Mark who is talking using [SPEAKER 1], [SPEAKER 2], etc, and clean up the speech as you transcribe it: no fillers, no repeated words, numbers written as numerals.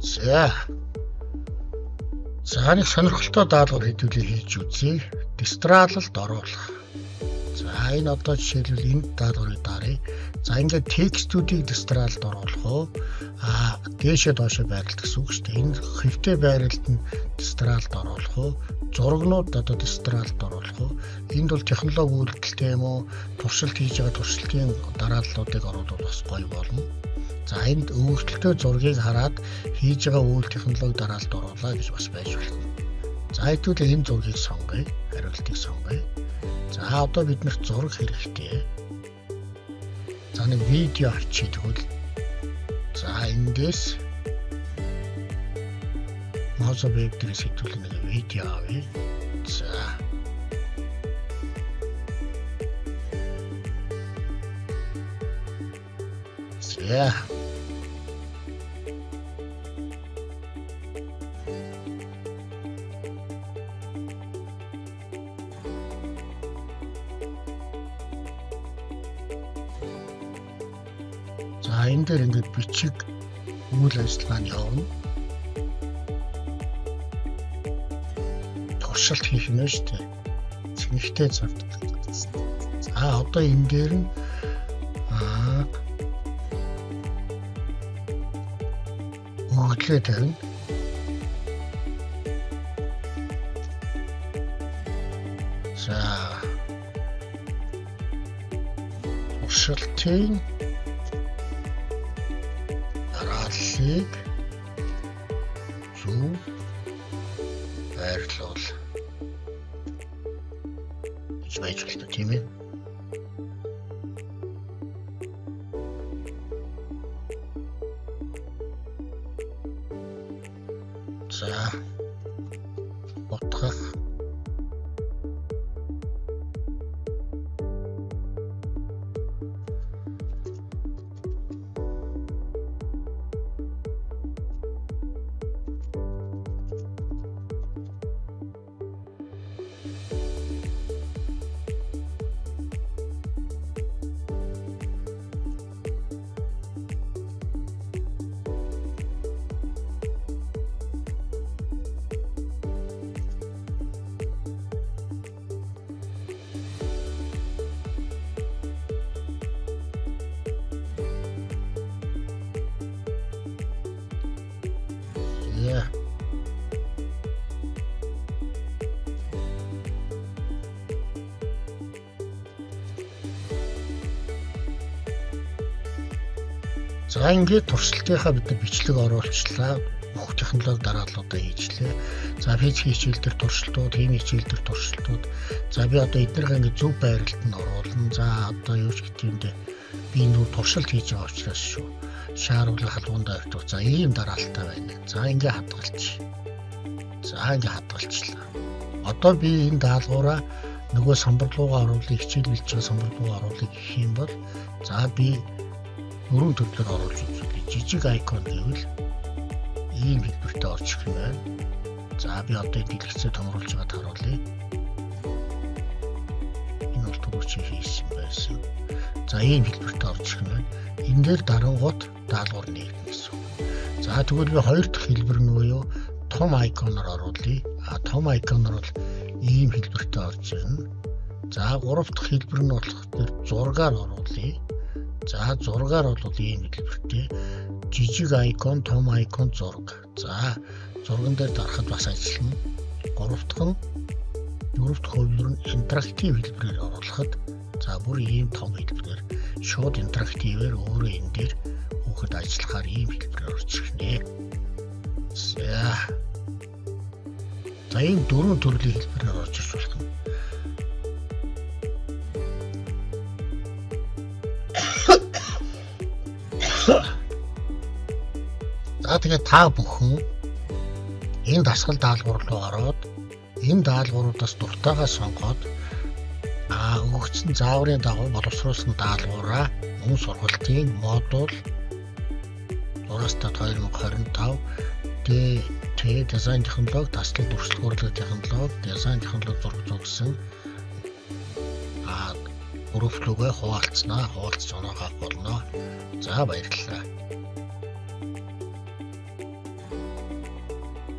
[SPEAKER 1] За. За нэг сонирхолтой даалгавар хэдүүлээ хийж үзье. Дистраалалд оруулах. За энэ одоо жишээлбэл энэ даалгаврыг даръя. За ингээд текстүүдийг дистраалд оруулах уу? Аа дээшээ доошоо байрлалт гэсэн үг шүү дээ. Энэ хэвтэй байрлалд нь дистраалд оруулах уу? Зурагнууд одоо дистраалд оруулах уу? Энд бол технологи үйлдэлтэй юм уу? Туршилт хийж байгаа туршилтын дарааллуудыг оруулах бас гоё болно. За энд өгөгдөлтэй зургийг хараад хийж байгаа үйл технологи дараалалд оруулаа гэж бас байж болно. За хэдүүлээ энэ зургийг сонгоё. Хариултыг сонгоё. За одоо биднэрт зураг хэрэгтэй. За нэг видео авчий тэгвэл за эндээс Mozo Web дээрээс хэдүүлээ нэг видео авъя. За За. За энэ дээр ингээд бичиг үйл ажиллагаа нь явна. Туршилт хийх юм шүү дээ. Цэнэгтэй зурдаг. За одоо энэ дээр нь өгөгдлөө тавина. За туршилтын дарааллыг зөв байрлуул гэж байж болно тийм ээ. За утгах Yeah. За ингээд туршилтынхаа бид нар бичлэг оруулчлаа. Бүх технологи дарааллуудаа хийжлээ. За физик хичээл дээр туршилтууд, хими хичээл дээр туршилтууд. За би одоо эднэргээ ингээд зөв байралд нь оруулна. За одоо юу ч гэдэг юм бэ? Би нүүр туршилт хийж байгаа учраас шүү. Шааруулга халуунда ойртох. За ийм дараалалтай байна. За ингээ хадгалчих. За ингээ хадгалчлаа. Одоо би энэ даалгавраа нөгөө самбар руугаа оруулах, хичээл билж байгаа самбар руугаа оруулах гэх юм бол за би дөрвөн төрлөөр оруулж үзүүлье. Жижиг айкон гэвэл ийм хэлбэртэй орж ирэх юм байна. За би одоо энэ дэлгэцээ томруулж байгаад харуулъя. Энэ бол түрүүчийн хийсэн байсан. За ийм хэлбэртэй орж ирэх юм байна. Энэ дээр дарангуут даалгавар нэгдэнэ гэсэн үг. За тэгвэл би хоёр дахь хэлбэр нь буюу том айконоор оруулъя. А том айконоор бол ийм хэлбэртэй орж ирнэ. За гурав дахь хэлбэр нь болохоор зургаар оруулъя. За зургаар бол ийм хэлбэртэй жижиг айкон, том айкон, зураг. За зурган дээр дарахад бас ажиллана. Гурав дахь нь дөрөв дэх хувилбар нь интерактив хэлбэрээр оруулахад за бүр ийм том хэлбэрээр шууд интерактивээр өөрөө энэ дээр хүүхэд ажиллахаар ийм хэлбэрээр орж ирнэ. За. За ийм дөрвөн төрлийн хэлбэрээр орж ирж болох юм. За тэгээд та бүхэн энэ дасгал даалгавар руу ороод энэ даалгавруудаас дуртайгаа сонгоод өгөгдсөн зааврын дагуу боловсруулсан даалгавраа мөн сургалтын модуль 6-2025 Т дизайн технологи, таслал дүрслэх урлаг технологи, дизайн технологи зураг зурсан групп рүүгээ хуваалцнаа, хуваалцж оноо авах болно. За баярлалаа.